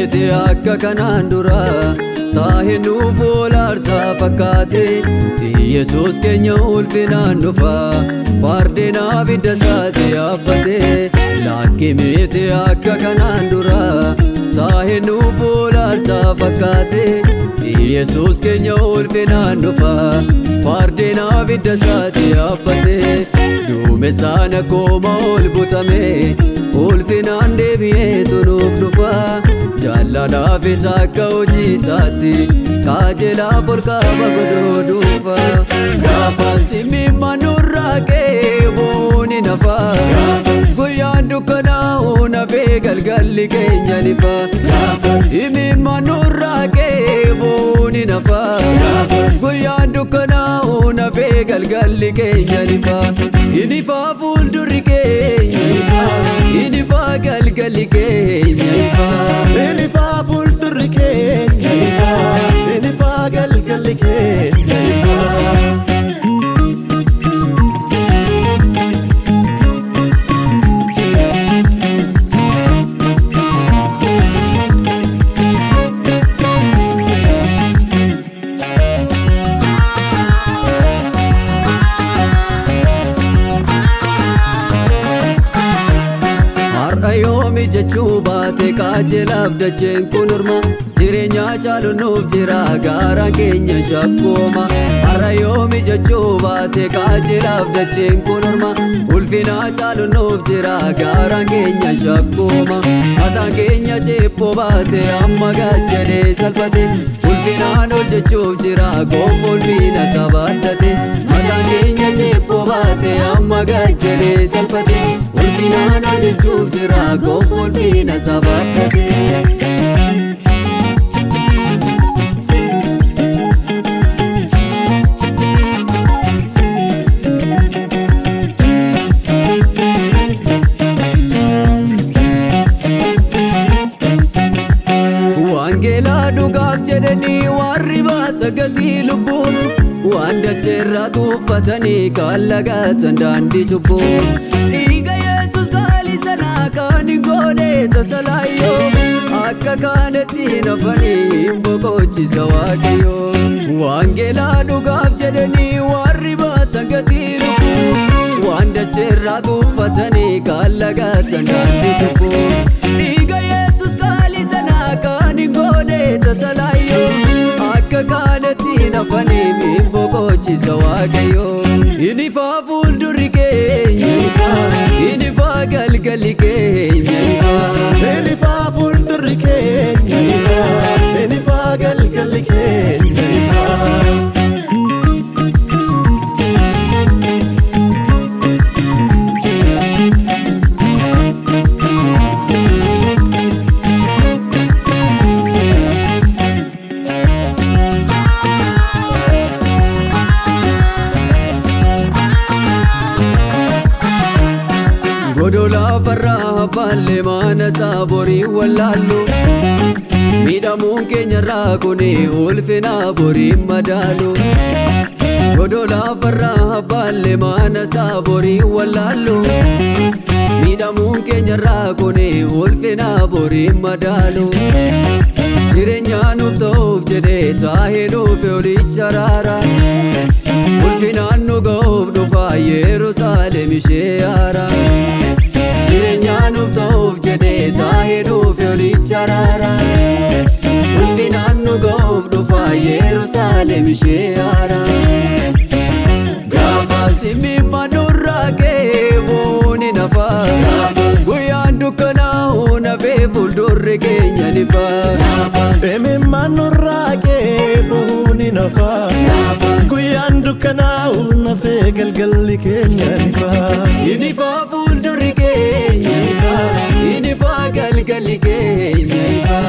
miti akka kanaan dura taa'ee nuuf olaarsaa fakkaate Yesuus keenya ulfinaan dhufa fardeen abidda isaati yaabbate. Lakki miti akka kanaan dura taa'ee nuuf olaarsaa fakkaate Yesuus keenya ulfinaan dhufa fardeen abidda isaati yaabbate. Duumessaan akkuma ol butame ulfinaan deebi'eetu nuuf dhufa jaalladhaafis akka hojii isaatti qajeelaaf ol qaba godhuu dhufa. Gaafas imimmaan nurraa qeebuun hin hafa guyyaan dukkanaa'u nafee galgalli keenya ni fa. Imimmaan nurraa qeebuun hin hafa guyyaan dukkanaa'u nafee galgalli keenya ni fa. Inni fa fuuldurri keenya ifa, inni fa galgalli keenya ifa. Inni fa fuuldurri keenya ifa, inni fa galgalli keenya ifa. Har'a yoomi jechuu baate qajeelaaf dacheen kun orma jireenya caalu nuuf jira gaaraan keenya shakkooma. Har'a yoomi jechuu baate qajeelaaf dacheen kun orma ulfina caalu nuuf jira gaaraan keenya shakkooma. Mataan keenya ceephoo baate amma gaachanee salphate ulfinaan ol jechuuf jira gonfoo ulfina sabaddate. Mataan keenya ceephoo baate amma gaachanee salphate ulfinaan ol jechuuf jira gonfoo ulfina sabaddate. Wangeelaa dhugaaf jedhanii warri baasa gatii lubbuu waan dacheerraa tuuffatanii kaan lagatan daandii cubbuu. Dhiiga Yesuus qaalii sanaa kan hin goone tasa laayyoo akka kaanatti hin hafanii hin boqochisa Waaqayyoo. Wangeelaa dhugaaf jedhanii warri baasan gatii lubbuu waan dacheerraa tuuffatanii kaan lagatan daandii cubbuu. Dhiiga Yesuus qaalii sanaa kan hin goone tasa laayyoo akka kaanatti hin hafanii hin boqochisa Waaqayyoo. Inni faa fuuldurri keenya ifa, inni faa galgalli keenya ifa. Inni fa fuuldurri keenya ifa, inni fa galgalli keenya ifa. Godolaa farraa abbaallee mana isaa borii wallaallu miidhamuun keenyarraa kuni ulfina borii madaalu. Godolaa farraa abbaallee mana isaa borii wallaallu miidhamuun keenyarraa kuni ulfina borii madaalu. Jireenya nuuf ta'uuf jedhee taa'ee nuuf olicha raara ulfinaan nu ga'uuf dhufa Yerusaalem ishee haara. Jireenya nuuf ta'uuf jedhee taa'ee nuuf olicha raara ulfinaan nu ga'uuf dhufa Yerusaalem ishee haara. Gaafas imimmaan nurraa qeebuun hin hafa guyyaan dukkanaa'u nafee fuuldurri keenya ni fa. Imimmaan nurraa qeebuun hin hafa guyyaan dukkanaa'u nafee galgalli keenya ni fa. Inni fa fuuldurri keenya ifa, inni fa galgalli keenya ifa.